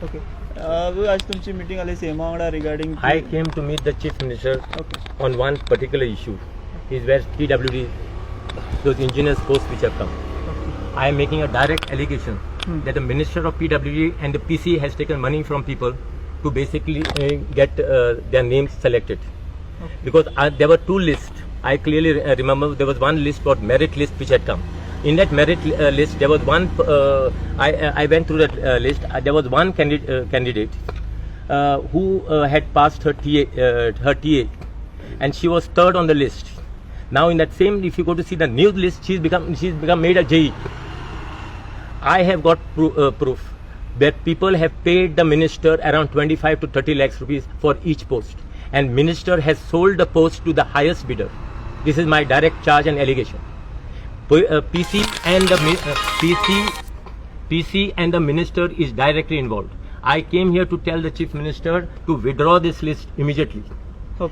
Okay, आज तुमची meeting आली सीएमा वांगडा regarding? I came to meet the Chief Minister on one particular issue, is where PWD, those engineers posts which have come. I am making a direct allegation that the Minister of PWD and the PC has taken money from people to basically get their names selected. Because there were two lists. I clearly remember there was one list called merit list which had come. In that merit list, there was one. I went through that list. There was one candidate who had passed her TA, and she was third on the list. Now, in that same, if you go to see the new list, she's become made a JE. I have got proof that people have paid the minister around 25 to 30 lakhs rupees for each post, and minister has sold the post to the highest bidder. This is my direct charge and allegation. PC and the PC and the minister is directly involved. I came here to tell the Chief Minister to withdraw this list immediately.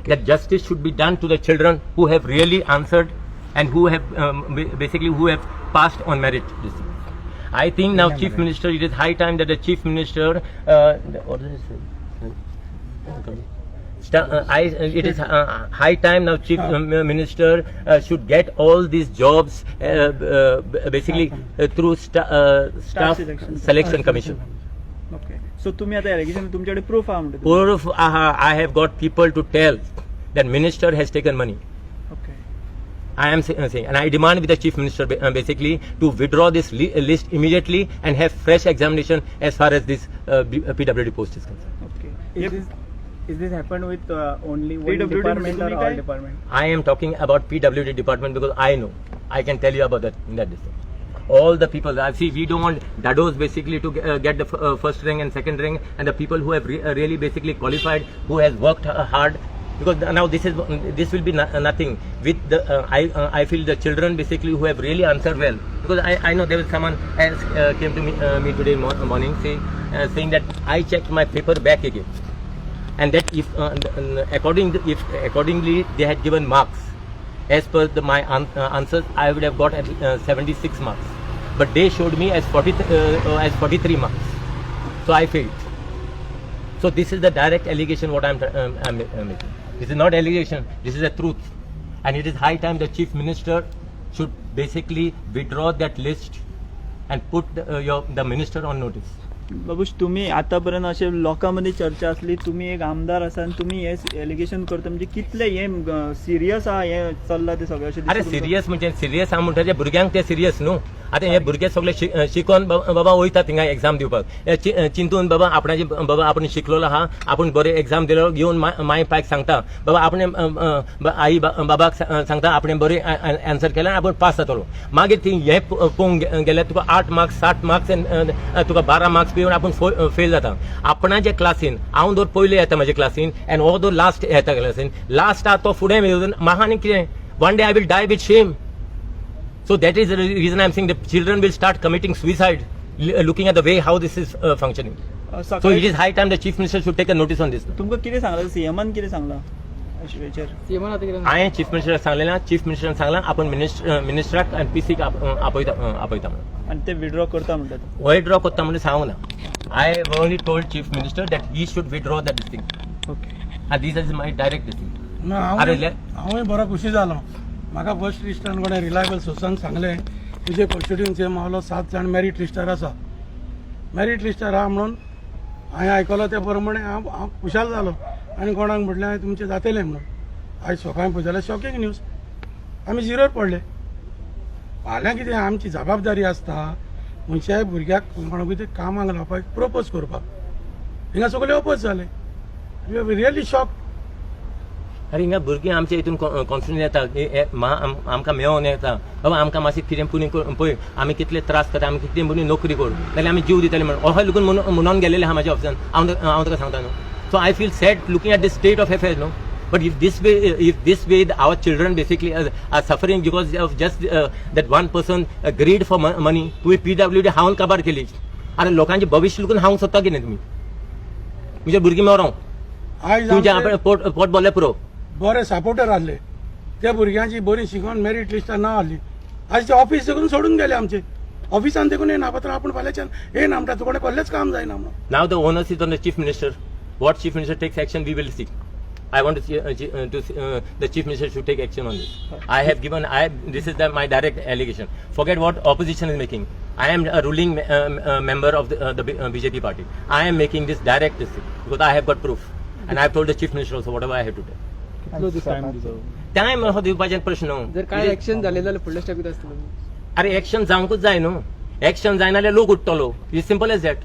That justice should be done to the children who have really answered and who have basically who have passed on merit. This thing. I think now Chief Minister, it is high time that the Chief Minister, what is it? It is high time now Chief Minister should get all these jobs basically through staff selection. Selection commission. Okay, so तुम्ही आता allegation तुमच्याकडे proof आहा म्हणटा? Proof, I have got people to tell that minister has taken money. I am saying, and I demand with the Chief Minister basically to withdraw this list immediately and have fresh examination as far as this PWD post is concerned. Okay. Is this happened with only one PWD department or तुम्ही all काय? Department? I am talking about PWD department because I know. I can tell you about that in that distance. All the people, I see, we don't want dados basically to get the first rank and second rank, and the people who have really basically qualified, who has worked hard, because now this will be nothing. With the I feel the children basically who have really answered well, because I know there was someone else came to me today morning saying that I checked my paper back again and that if accordingly they had given marks as per the my answers, I would have got at 76 marks, but they showed me as 40 as 43 marks, so I failed. So this is the direct allegation what I'm making. This is not allegation, this is a truth, and it is high time the Chief Minister should basically withdraw that list and put the minister on notice. Babush, तुम्ही आतापर्यंत असे लोकां मदीं चर्चा आसली, तुम्ही एक आमदार आसा आनी तुम्ही हे एलिगेशन करता म्हणजे कितले हे सिरियस आहा हे चल्ला ते सगळें अशें अरे दिसता तुमकां? सिरियस म्हणजे सिरियस आहा म्हणटा ते भुरग्यांक ते सिरियस न्हू. आतां हे भुरगे सगळे शिकोन बाबा वयता थिंगा एग्जाम दिवपाक, हे चिंतून बाबा आपणाचे बाबा आपण शिकलेलो आहा, आपूण बरें एग्जाम दिलो, येवन माय पायक सांगता बाबा आपणे आई बाबाक सांगता आपणे बरें आन्सर केलें आनी आपूण पास जातलो. मागीर ती हें पळोवंक गेल्यार तुका 8 मार्क्स, 7 मार्क्स, तुका 12 मार्क्स पिवन आपूण फेल जाता. आपणाच्या क्लासीन हांव दर पयले येता म्हाज्या क्लासीन आनी हो दर लास्ट येता क्लासीन, लास्ट आहा तो फुडें येवन म्हाका आनी कितें, one day I will die with shame. So that is the reason I'm saying the children will start committing suicide, looking at the way how this is functioning. So सकाळी it is high time the Chief Minister should take a notice on this. तुमकां कितें सांगलां सीएमान, कितें सांगलां अशें हेचेर? सीएमान आता कितें? हांवें चीफ मिनिस्टराक सांगलें ना, चीफ मिनिस्टरान सांगलां आपूण मिनिस्टराक आनी पीसीक आपयता आपयता म्हणून. आनी ते विड्रॉ करता म्हणटा ते? विड्रॉ करता म्हणून सांगूंक ना. I have only told Chief Minister that he should withdraw that this thing. And this is my direct this thing. ना, हांव अरे हांवूय बरो खुशी जालो. म्हाका फर्स्ट लिस्टान कोणें रिलायबल सोर्सान सांगलें, तुजे कॉन्स्टिट्युएन्सी मावलो सात जाण मेरीट लिस्टार आसा, मेरीट लिस्टार आहा म्हणून हांवें आयकलो. ते प्रमाणे हांव हांव खुशाल जालो आनी कोणाक म्हटलें हांवें तुमचें जातलें म्हणून. आयज सकाळीं पळय जाल्यार शॉकिंग न्यूज, आमी झिरोर पडले. फाल्यां कितें आमची जबाबदारी आसता खंयच्याय भुरग्याक कोणाकूय ते कामाक लावपाक प्रपोज करपाक. हिंगा सगळे ओपोज जाले. Really shock. अरे, हिंगा भुरगीं आमच्या हितून कॉन्फिडन्स येता, आमकां मेळोन येता, बाबा आमकां मातशें कितें पुणी पळय, आमी कितले त्रास करता, आमी कितें पुणी नोकरी करू नाल्यार आमी जीव दितले म्हणून अशें लोकून म्हणून गेलेले आहा म्हाज्या ऑफिसान. हांव तुका सांगता न्हू. So I feel sad looking at the state of affair, no? But if this way our children basically are suffering because of just that one person greed for money. तुवें पीडब्ल्यूडी हांवन काबार केली. अरे, लोकांचे भविश्य लुकून हांव सोदता कितें तुमी? तुमच्या भुरगीं मरों आयज तुमचें आमचे आपणें पोट पोट भरलें पुरो. बरे सपोर्टर आहले, त्या भुरग्यांची बरी शिकोन मेरीट लिस्टार नांव आहली. आयज ते ऑफिस सगळून सोडून गेले आमचे. ऑफिसान देखून येना पत्र आपूण फाल्यांच्यान येना म्हणटा, तुका कसलेंच काम जायना म्हणून. Now the onus is on the chief minister. What chief minister takes action, we will see. I want to see, the chief minister should take action on this. I have given. I this is my direct allegation. Forget what opposition is making. I am a ruling member of the BJP party. I am making this direct this thing because I have got proof, and I have told the chief minister also whatever I have to tell. कितलो दीस time दिलो? Time हो दिवपाचें प्रश्न. जर काय action जालें जाल्यार फुडले स्टेप कितें आसतलो? अरे, एक्शन जावंकूच जाय न्हू. एक्शन जायना जाल्यार लोक उठ्ठलो. Is simple as that.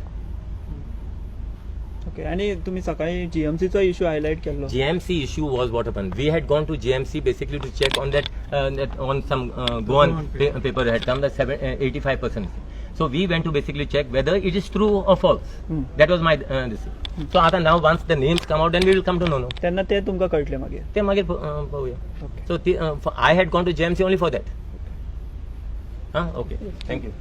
Okay, आनी तुमी सकाळी जीएमसीचो इशू हायलायट केल्लो. GMC issue was what happened. We had gone to GMC basically to check on that on some Goan paper had come that 85%. So we went to basically check whether it is true or false. That was my this. So आता now once the names come out, then we will come to know. No? तेन्ना ते तुमकां कळटलें मागीर. ते मागीर पळोवया. Okay. So I had gone to GMC only for that. Huh? Okay. Thank you.